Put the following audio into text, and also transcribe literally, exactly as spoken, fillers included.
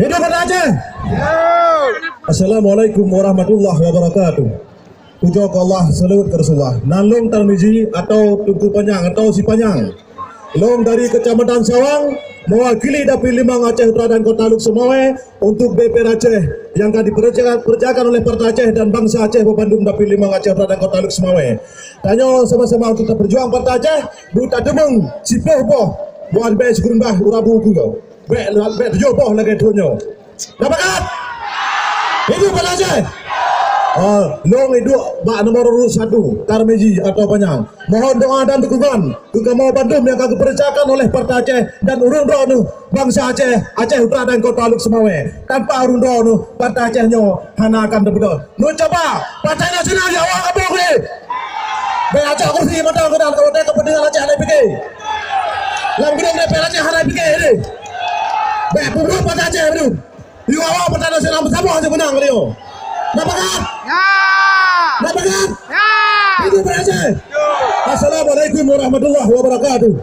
Hidup Banda Aceh! Assalamualaikum warahmatullahi wabarakatuh. Pujoe keu Allah, seulaweuet keu Rasulullah. Nan lôn Tarmizi atau Teungku Panyang atau Si Panyang. Lôn dari Kecamatan Sawang, mewakili Dapil Limong Aceh Utara dan Kota Lhokseumawe untuk D P R Aceh yang akan dipekerjakan, pekerjakan oleh Partai Aceh dan bangsa Aceh beubandum Dapil Limong Aceh Utara dan Kota Lhokseumawe. Tanyoe sama-sama untuk tapeurjuang Partai Aceh, buet tateumeung siplôh boh buah ribèe sikureueng bah u rabu ukeue. Bèk, bèk tujoh boh lagèe thôn nyoe. Dah pakat? Hidup Banda Aceh! Ah, lôn iduek bak nomor urut satu, Tarmizi atau Panyang. Mohon doa dan dukungan keu kamoe bandum nyang ka geupeureuncanakan oleh Partai Aceh dan ureueng droeneuh bangsa Aceh, Aceh Utara dan Kota Lhokseumawe. Tanpa ureueng droeneuh, Partai Aceh nyoe hana akan teupeudong. Neucuba, Partai Nasional ya awak kampung ni. Bèk acok kursi mantong keunan, kamoe teuka keupeuntengan Aceh hana pike. Lam geudoeng D P R Aceh hana pike ni. Bèk peubuet Partai Aceh ni. Yue awak Partai Nasional beusama aja meunang kali nyoe. Nampak kan? Ya. Nampak kan? Ya. Hidup Partai Aceh. Assalamualaikum warahmatullahi wabarakatuh.